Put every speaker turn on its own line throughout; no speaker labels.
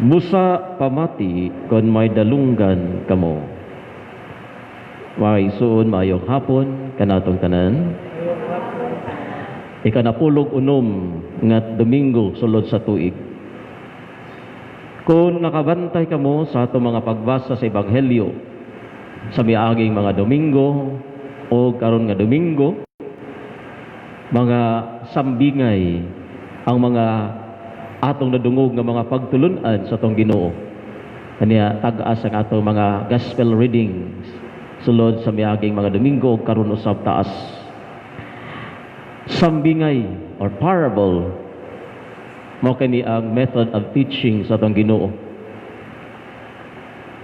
Busa pamati kon may dalunggan kamo. Mga igsoon, maayong hapon kanatong tanan. Ikanapulog unom nga Domingo sulod sa tuig. Kung nakabantay kamo sa atong mga pagbasa sa Ebanghelyo sa miaging mga Domingo o karon nga Domingo, mga sambingay ang mga atong nadungog nga mga pagtulunan sa atong Ginoo. Kaniya tag-as ang atong mga gospel readings sulod sa miaging mga Domingo ug karon usab taas. Sambingay or parable mao kini ang method of teaching sa atong Ginoo.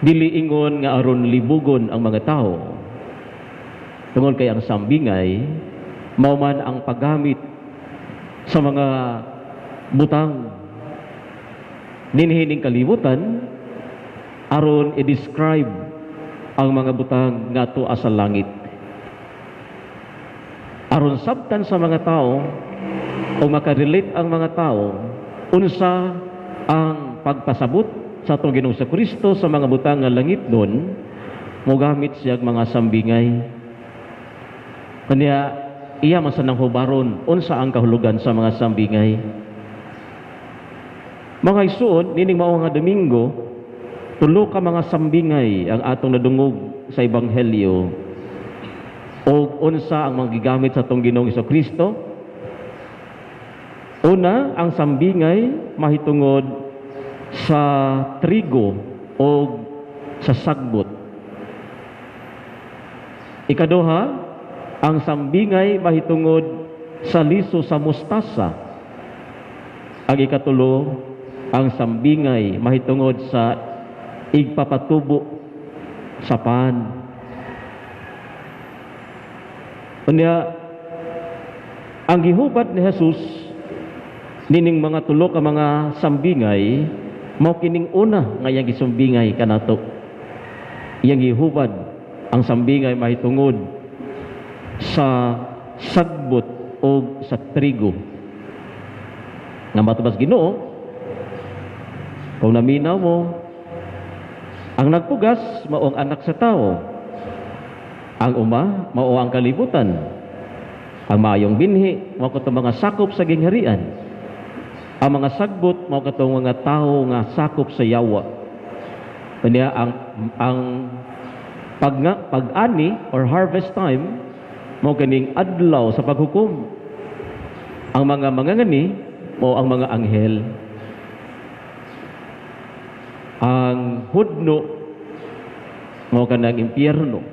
Dili ingon nga aron libugon ang mga tao. Tungod kay ang sambingay mao man ang paggamit sa mga butang dinhining kalibutan aron i-describe ang mga butang nga tua sa langit. Aron sabtan sa mga tao o makarelate ang mga tao unsa ang pagpasabot sa atong Ginoong sa Kristo sa mga butang nga langit nun, mogamit siya mga sambingay. Kanya iya man sa nang hubaron unsa ang kahulugan sa mga sambingay. Mga igsoon, nining mao nga Domingo, tulo ka mga sambingay ang atong nadungog sa Ebanghelyo. O unsa ang mga gigamit sa atong Ginoong Kristo? Una, ang sambingay mahitungod sa trigo o sa sagbot. Ikaduha, ang sambingay mahitungod sa liso sa mustasa. Ang ikatulo, ang sambingay mahitungod sa igpapatubo sa pan. Unya, ang gihubad ni Jesus nining mga tulo ka mga sambingay mao kining una nga iyang gisumbingay kanato. Iyang gihubad ang sambingay mahitungod sa sagbot o sa trigo. Nga matubas Ginoo, kung naminaw mo, ang nagpugas mao ang Anak sa Tao. Ang uma mao ang kalibutan. Ang maayong binhi mao katong mga sakop sa gingharian. Ang mga sagbot mao katong mga tawo nga sakop sa yawa. Kanya ang pag-ani or harvest time mao kaning adlaw sa paghukom. Ang mga mangangani mao ang mga anghel. Ang hudno mao kanang impyerno.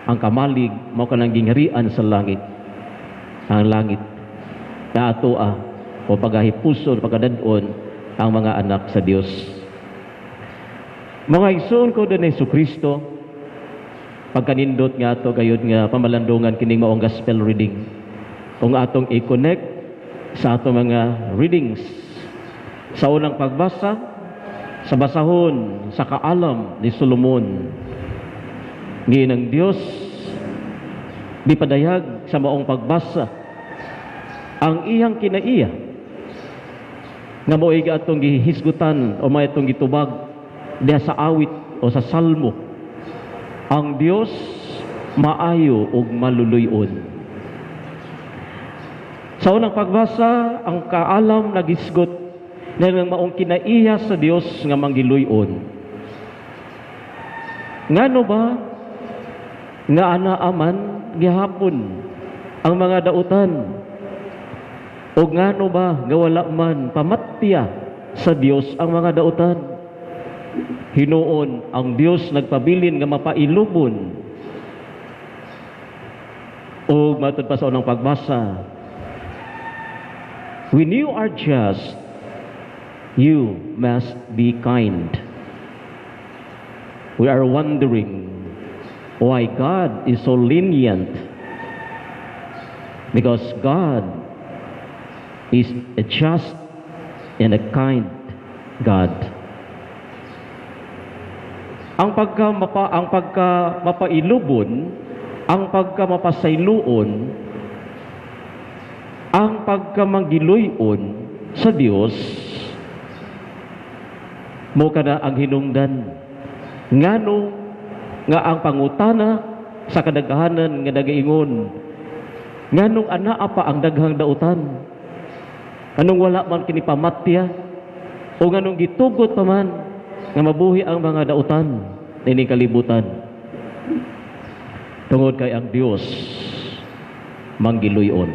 Ang kamalig mao kanang gingharian sa langit. Ang langit na atoa o pagahipuson, pagadadon ang mga anak sa Dios. Mga igsoon ko din Hesus Kristo, pagkanindot nga ato gayud nga pamalandungan kining maong gospel reading. Kung atong i-connect sa atong mga readings sa unang pagbasa, sa basahon sa Kaalam ni Solomon, nginang Dios gipadayag sa maong pagbasa ang iyang kinaiya nga mao'y atong gihisgutan o may atong gitubag diha sa awit o sa salmo: ang Dios maayo ug maluluy-on. Sa unang pagbasa, ang Kaalam nagisgot na ang maong kinaiya sa Dios nga manggiluy-on. Ngano ba nga anaa man gihapon ang mga dautan? O ngano ba nga wala man pamatya sa Dios ang mga dautan? Hinuon, ang Dios nagpabilin nga mapailubon. O matod pa sa unang pagbasa, when you are just, you must be kind. We are wondering why God is so lenient. Because God is a just and a kind God. Ang pagka mapailubon, ang pagka mapasayloon, ang pagka manggiluyon sa Dios Mao kana ang hinungdan ngano nga ang pangutana sa kadaghanan nga nagaingon, "Nganong anaa pa ang daghang dautan? Nganong wala man kini pamatya? O nganong gitugot pa man nga mabuhi ang mga dautan nining kalibutan?" Tungod kay ang Dios manggiluyon.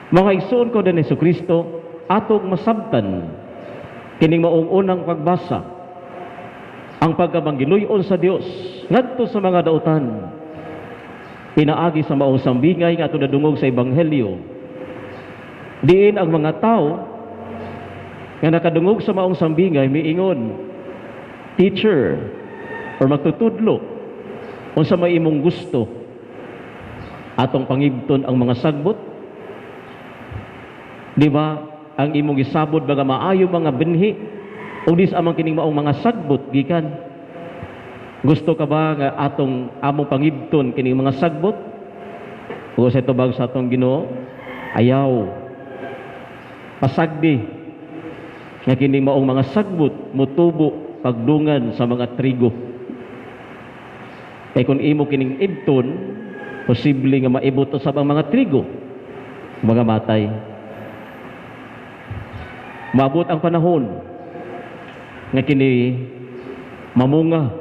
Mga igsoon ko din Hesus Kristo, atong masabtan kining maong unang pagbasa, ang pagkamanggiluyon sa Dios ngadto sa mga dautan pinaagi sa maong sambingay nga atong nadungog sa Ebanghelyo, diin ang mga tao nga nakadungog sa maong sambingay miingon, "Teacher," or "Magtutudlo, unsa may imong gusto atong pangibton ang mga sagbot? Di ba ang imong gisabod mga maayo mga binhi o dis amang kining maong mga sagbot gikan? Gusto ka ba nga atong among pangibton kining mga sagbot?" O sa tubag sa atong Ginoo, "Ayaw. Pasagdi nga kining maong mga sagbot mutubo pagdungan sa mga trigo. Kay kung imo kining ibton, posible nga maibot usab ang mga trigo, mga matay." Maabot ang panahon nga kini mamunga.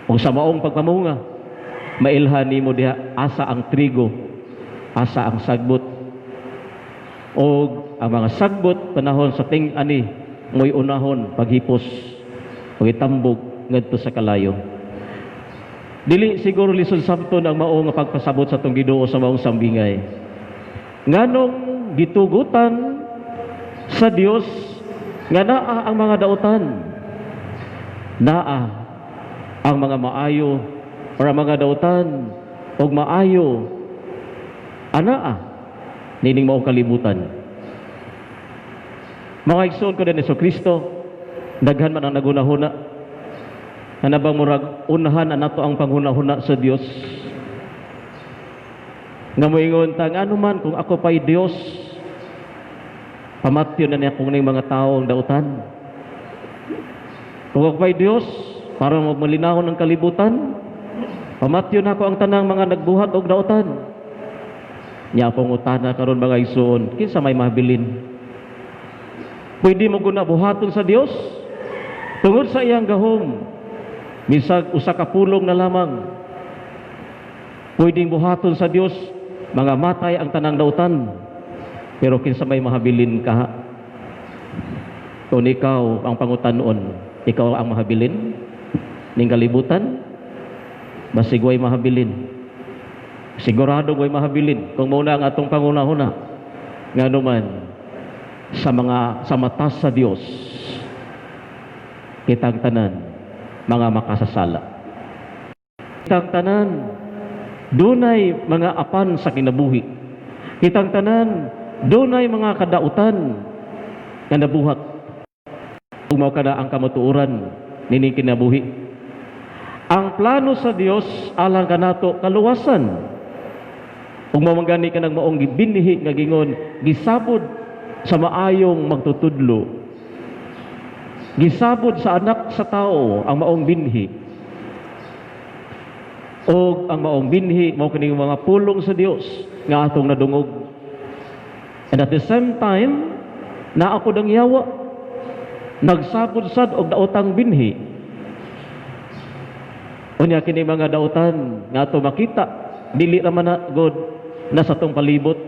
Ug sa maong pagpamunga, mailhan nimo diha asa ang trigo, asa ang sagbot. Og ang mga sagbot panahon sa ting-ani mo'y unahon paghipos ug itambog ngadto sa kalayo. Dili siguro lisod sabton ang mao nga pagpasabot sa atong Ginoo sa maong sambingay. Nganong gitugutan sa Dios nga naa ang mga dautan? Naa ang mga maayo or ang mga dautan og maayo anaa nining maong kalibutan. Mga igsoon ko din Kristo, daghan man ang nagunahuna. Ana bang murag unahan na nato ang panghuna-huna sa Dios? Nga moingon ta, "Ano man kung ako pa'y Dios, pamatyon na niya kung ning mga tao ang dautan. Kung ako pa'y Dios, para malinahon ang kalibutan, pamatyon ako ang tanang mga nagbuhat og dautan." Nya pangutana karon, mga igsoon, kinsa may mahabilin? Pwede mo guna buhaton sa Dios tungod sa iyang gahom. Bisag usa ka pulong na lamang, pwedeng buhaton sa Dios mga matay ang tanang dautan. Pero kinsa may mahabilin ka? Kung ikaw ang pangutanon, ikaw ang mahabilin ning kalibutan? Basig way mahabilin. Sigurado way mahabilin kung mao na ang atong pangunahuna. Ngano man sa mga sa mata sa Dios, kitang tanan mga makasasala. Kitang tanan dunay mga apan sa kinabuhi. Kitang tanan dunay mga kadautan nga nabuhat. Ug mao kana ang kamatuoran nining kinabuhi. Ang plano sa Dios alang kanato, kaluwasan. Ug mao man gani kanang maong gibinhi nga gingon gisabod sa maayong magtutudlo. Gisabod sa anak sa tao ang maong binhi. Og ang maong binhi mao kining mga pulong sa Dios nga atong nadungog. And at the same time, naa pod ang yawa, nagsabod sad og daotang binhi. Unya kini mga dautan nga ato makita, dili ra man na god na sa atong palibot.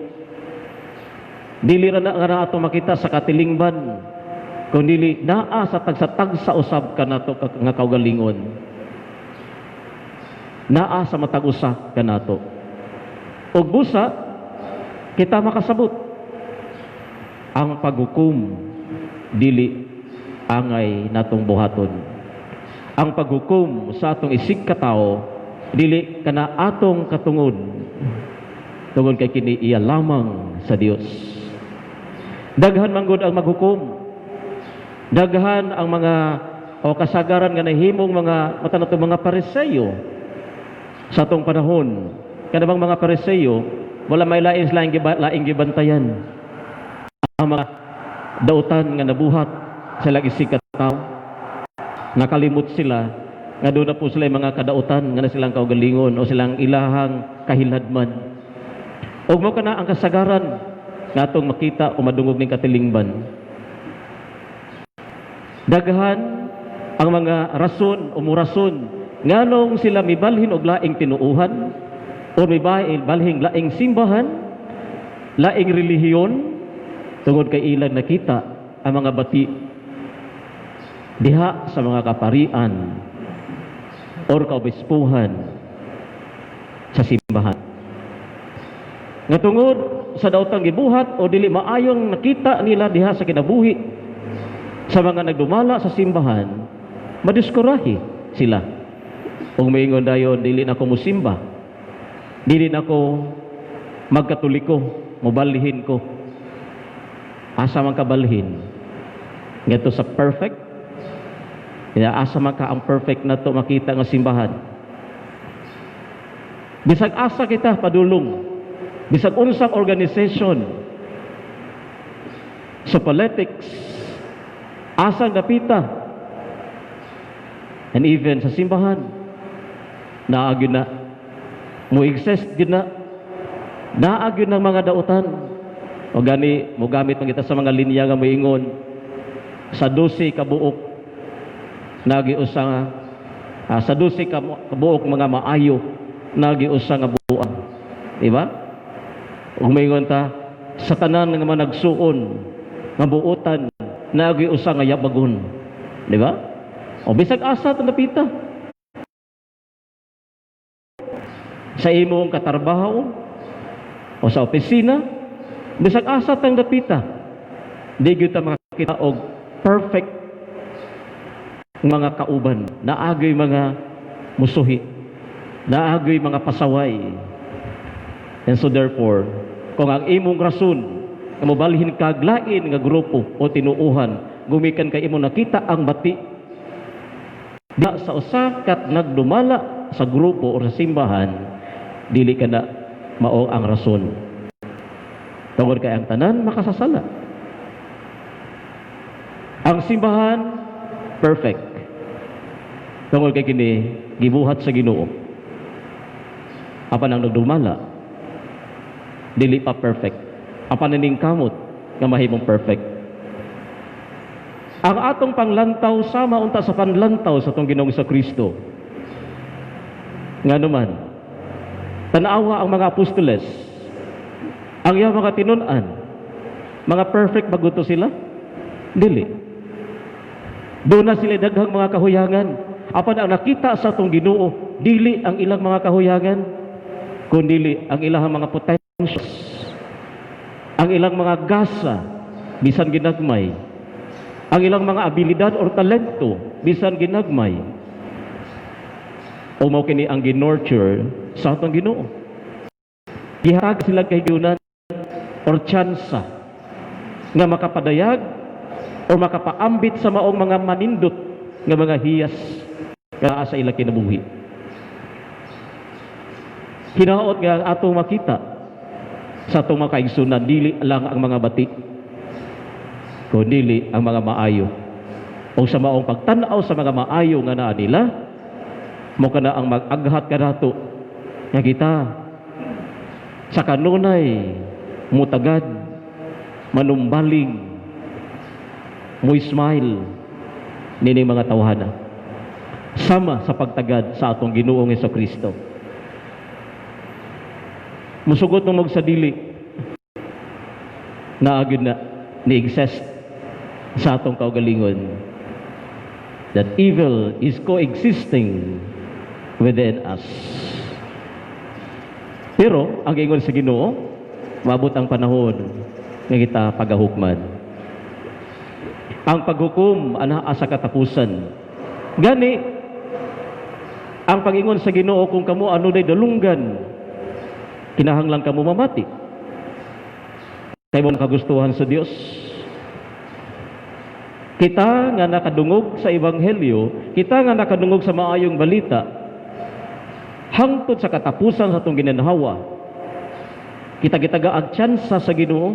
Dili ra na nga ato makita sa katilingban, kun dili naa sa tagsa-tagsa usab kanato nga kaugalingon. Naa sa matag usa kanato. Ug busa kita makasabot, ang paghukom dili angay natong buhaton. Ang paghukom sa atong isig katawo dili kana atong katungod, tungod kay kini iya lamang sa Dios. Daghan man gud ang maghukom. Daghan ang mga o kasagaran nga nahimong mga mata nato mga Pariseyo sa atong panahon. Kana bang mga Pariseyo, wala may lain laing, giba, laing gibantayan. Ang mga Dautan nga nabuhat sa ilang isigkatawo. Nakalimot sila nga duna po sila mga kadautan nga na silang kaugalingon o silang ilahang kahiladman. Ug mao kana ang kasagaran nga atong makita o madungog ning katilingban. Daghan ang mga rason o murason nganong sila mibalhin og laing tinuuhan o mibalhin laing simbahan, laing relihiyon, tungod kay ilang nakita ang mga bati diha sa mga kaparian or kaobispuhan sa simbahan. Nga tungod sa daotang gibuhat o dili maayong nakita nila diha sa kinabuhi sa mga nagdumala sa simbahan, madiskurahi sila. Ug moingon dayon, "Dili na ko musimba. Dili na ko magkatoliko, mobalhin ko." Asa man ka balhin? Ngadto sa perfect? Kaya asa man ka ang perfect na to makita nga simbahan? Bisag asa kita padulong, bisag unsang organization sa politics, asang dapita, and even sa simbahan, naa gyud na, mo exist gyud na, naa gyud ng mga dautan. O gani, mogamit man kita sa mga linya nga moingon, sa 12 ka buok, naagi usa sa 12 ka kabuok mga maayo, naagi usa nga buang. Di ba? Ug moingon ta, sa tanan nga mga nagsuon nga buotan, naagi usa nga yabagon. Di ba? O bisag asa ta napita. Sa imong katrabaho o sa opisina, bisag asa tang dapita, di gyud ta makakita og perfect mga kauban. Naa gyoy mga musuhi, naa gyoy mga pasaway. And so therefore, kung ang imong rason nga mobalhin kag lain nga grupo o tinuuhan, gumikan kay imo nakita ang bati da sa usa ka nagdumala sa grupo o sa simbahan, dili ka na mao ang rason. Tungod kay ang tanan makasasala. Ang simbahan perfect. Tungod kay kini gibuhat sa Ginoo. Apan ang nagdumala dili pa perfect. Apan ining kamot nga mahimong perfect. Ang atong panglantaw sama unta sa panlantaw sa atong Ginoong Kristo. Nga naman, tanawa ang mga apostoles, ang iyang mga tinun-an, mga perfect ba gud to sila? Dili. Duna sila daghang mga kahuyangan. Apan ang nakita sa atong Ginoo, dili ang ilang mga kahuyangan, kundili ang ilang mga potentials, ang ilang mga gasa, bisan ginagmay, ang ilang mga abilidad or talento, bisan ginagmay. O mao kini ang gi-nurture sa atong Ginoo. Gihatag sila kahigayunan or tsansa nga makapadayag or makapaambit sa maong mga manindot nga mga hiyas nga sa ilang kinabuhi. Hinaot nga atong makita sa atong mga kaigsunan, dili lang ang mga bati, kundili ang mga maayo. O sa maong pagtan-aw sa mga maayo nga naa nila, mao kana ang mag-aghat kanato nga kita sa kanunay mutagad, manumbaling, mo smile nining mga tawhana sama sa pagtagad sa atong Ginoong Kristo. Musugot ng magsadili na agad na ni-exist sa atong kaugalingon that evil is coexisting within us. Pero ang ingon sa Ginoo, maabot ang panahon nga kita pagahukman. Ang paghukom anaa sa katapusan. Gani ang pag-ingon sa Ginoo, kung kamo adunay dalunggan, kinahanglan kamo mamati. Kay mao kagustuhan sa Dios. Kita nga nakadungog sa ebanghelyo, kita nga nakadungog sa maayong balita, hangtod sa katapusan sa atong ginanhawa, kita gitagaag tsansa sa Ginoo.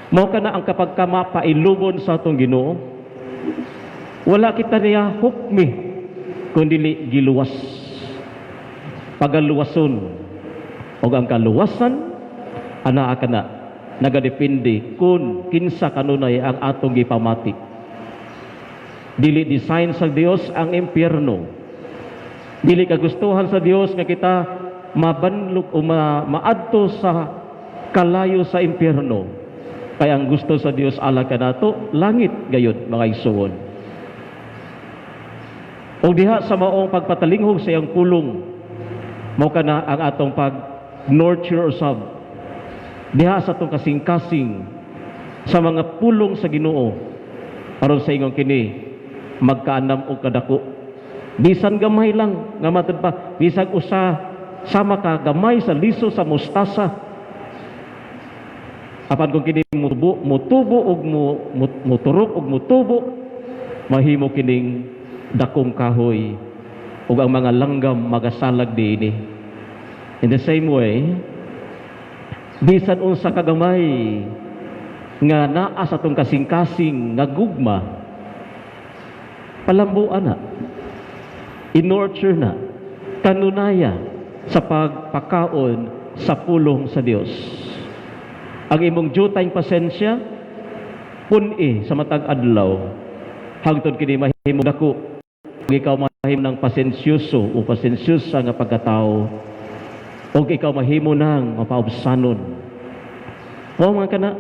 Mao kana ang kapag ka mapailubon sa atong Ginoo, wala kita niya hukmi kun dili giluwas. Pagaluwason og ang kaluwasan anaa kana nagadepende kung kinsa kanunay ang atong gipamati. Dili design sa Dios ang impyerno. Dili kagustuhan sa Dios nga kita mabanlog o maadto sa kalayo sa impyerno. Kaya ang gusto sa Dios ala kanato langit gayud, mga igsuon. O diha sa maong pagpatalinghog sa iyang pulong, mao kana ang atong pag nurture usab diha sa atong kasing-kasing sa mga pulong sa Ginoo, aron sa ingon kini magkaanam og kadako, bisan gamay lang nga matud pa, bisag usa sama ka gamay sa liso sa mustasa. Apan kung kini mutubo, mutubo og muturok og mutubo, mahimo kining dakong kahoy ug ang mga langgam magasalag diini. In the same way, bisan unsa kagamay nga naa sa atong kasing-kasing nga gugma, palambuan na, i-nurture na, kanunaya sa pagpakaon sa pulong sa Dios. Ang imong jutayng pasensya, pun-i sa matag adlaw, hangtod kini mahimo dako, ug ikaw mahimo ng pasensyoso o pasensyosa nga pagkatao, ug ikaw mahimo ng mapaubsanon. Mao mga kana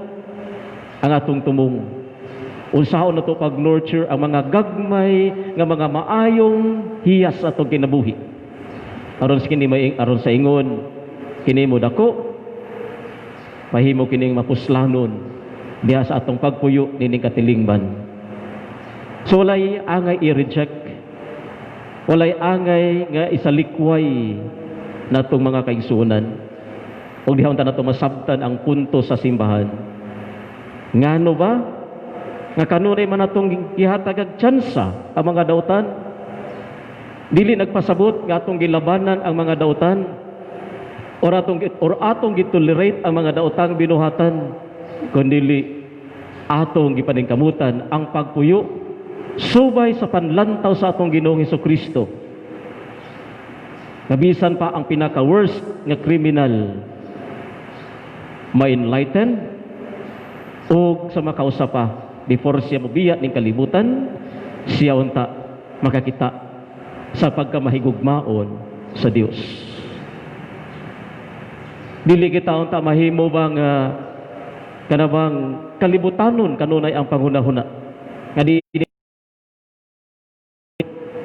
ang atong tumong. Unsaon na to pag-nurture ang mga gagmay nga mga maayong hiyas sa atong kinabuhi, aron sa kini may aron sa ingon kini mo dako, mahimo kining mapuslanon diha sa atong pagpuyo nining katilingban. So walay angay i-reject, walay angay nga isalikway natong mga kaigsuonan. Ug diha unta nato masabtan ang punto sa simbahan. Ngano ba nga kanunay man atong gihatag og tsansa ang mga dautan? Dili nagpasabot nga atong gilabanan ang mga dautan or atong gitolerate ang mga daotang binuhatan, kundi atong gipaningkamutan ang pagpuyo subay sa panlantaw sa atong Ginoong Kristo. Nga bisan pa ang pinaka-worst nga kriminal, ma-enlighten o sa makausa pa, before siya mobiya ning kalibutan, siya unta makakita sa pagkamahigugmaon sa Dios. Dili kita unta mahimo bang kanabang kalibutanon kanunay ang panghunahuna nga di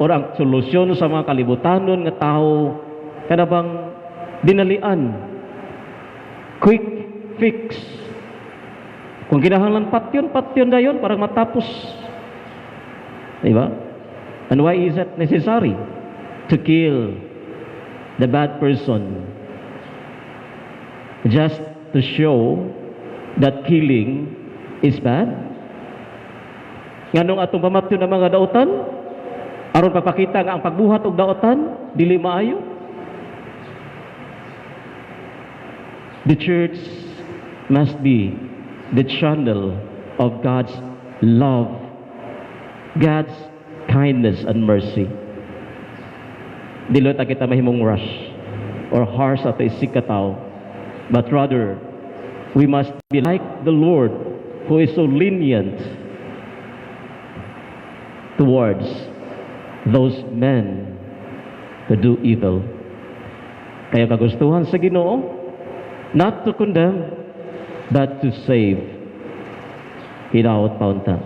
or ang solusyon sa mga kalibutanon nga tao kanabang dinalian, quick fix. Kung kinahanglan patyon, patyon dayon para matapos, di ba? And why is it necessary to kill the bad person just to show that killing is bad? Nganong atong pamatyon ang mga dautan aron pagpakita nga ang pagbuhat og dautan dili maayo? The church must be the channel of God's love, God's kindness and mercy. Dili ta kita mahimong rush or harsh ato isig katawo, but rather we must be like the Lord, who is so lenient towards those men who do evil. Kaya kagustuhan sa Ginoo, not to condemn, but to save. Hinaot pa unta.